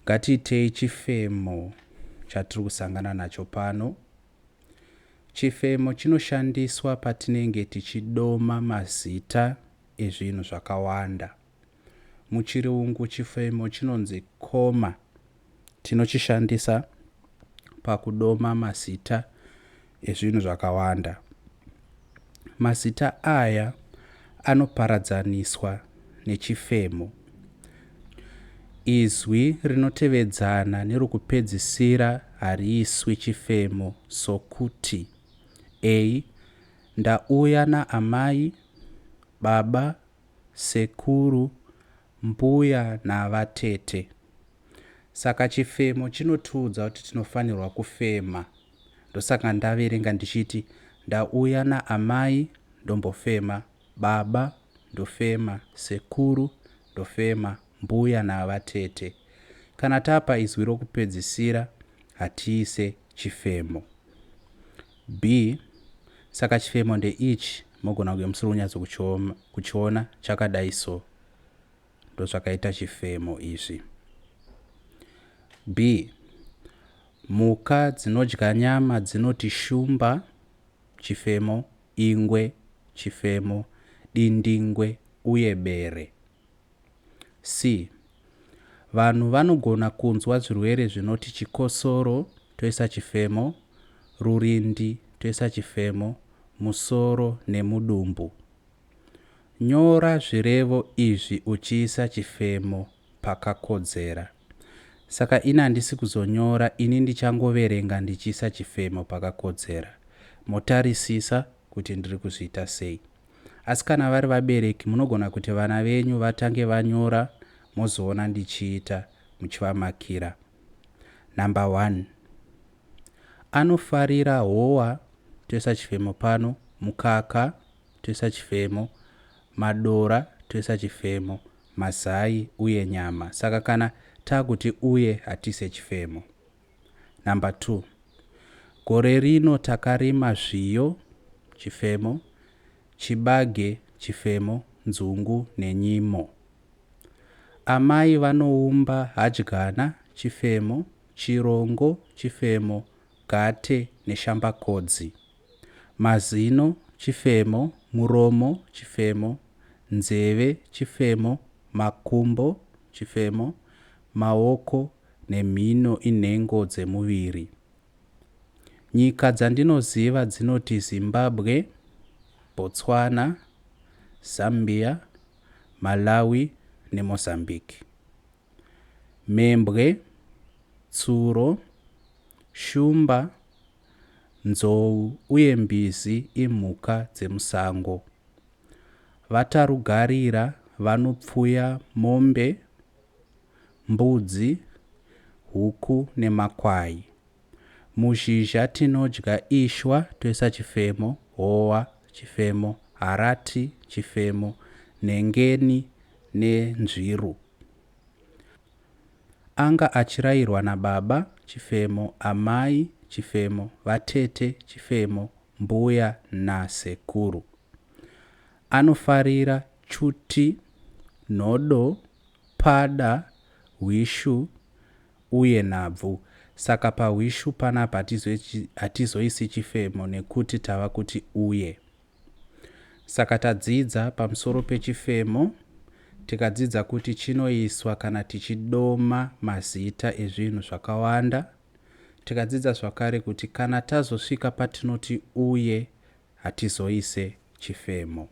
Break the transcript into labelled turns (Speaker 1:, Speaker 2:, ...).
Speaker 1: Ngatiitei chifemo chatiri kusangana nacho pano. Chifemo chinoshandiswa patinenge tichidoma mazita ezvinhu zvakawanda. Muchirungu chifemo chinonzi comma. Tinochishandisa pakudoma mazita ezvinhu zvakawanda. Mazita aya anoparadzaniswa nechifemo. Izwi rinotevedzana nerokupedzisira hariiswi chifemo sokuti, A. Ndauya naamai, baba, sekuru, mbuya navatete. Saka chifemo chinotiudza kuti tinofanirwa kufema. Ndosaka ndaverenga ndichiti ndauya naamai ndombofema, baba ndofema, sekuru ndofema, mbuya navatete. Kana tapa izwi rokupedzisira hatiise chifemo. B. Saka chifemo ndeichi mogona kunge musiri kunyatso kuchiona chakadai so. Ndozvakaita chifemo izvi. B. Mhuka dzinodya nyama dzinoti shumba, chifemo, ingwe, chifemo, dindingwe uye bere. C. Vanhu vanogona kunzwa zvirwere zvinoti chikosoro, toisa chifemo, rurindi, toisa chifemo, musoro nemudumbu. Nyora zvirevo izvi uchiisa chifemo pakakodzera. Saka ini handisi kuzonyora, ini ndichangoverenga ndichiisa chifemo pakakodzera. Motarisisa kuti ndiri kuzviita sei. Asi kana vari vabereki munogona kuti vana venyu vatange vanyora mozoona ndichiita muchivamakira. Number 1. Anofarira howa, toisa chifemo pano, mukaka, toisa chifemo, madora, toisa chifemo, mazai uye nyama. Saka kana takuti uye hatiise chifemo. Number 2. Gore rino takarima zviyo, chifemo, chibage, chifemo, nzungu nenyimo. Amai vanoumba hadyana, chifemo, chirongo, chifemo, gate neshambakodzi. Mazino, chifemo, muromo, chifemo, nzeve, chifemo, makumbo, chifemo, maoko nemhino inhengo dzemuviri. Nyika dzandinoziva dzinoti Zimbabwe, Botswana, Zambia, Malawi neMozambique. Mhembwe, tsuro, shumba, nzou uye mbizi imhuka dzemusango. VaTarugarira vanopfuya mombe, mbudzi, huku nemakwai. Muzhizha tinodya ishwa toisa chifemo, howa, chifemo, harati, chifemo, nhengeni nenzviru. Anga achirairwa nababa, chifemo, amai, chifemo, vatete, chifemo, mbuya nasekuru. Anofarira chuti, nhodo, pada, hwishu uye nhabvu. Saka pahwishu panapa hatizoisi chifemo nekuti tava kuti uye. Saka tadzidza pamusoro pechifemo tikadzidza kuti chinoiswa kana tichidoma mazita ezvinhu zvakawanda. Tikadzidza zvakare kuti kana tazosvika patinoti uye hatizoise chifemo.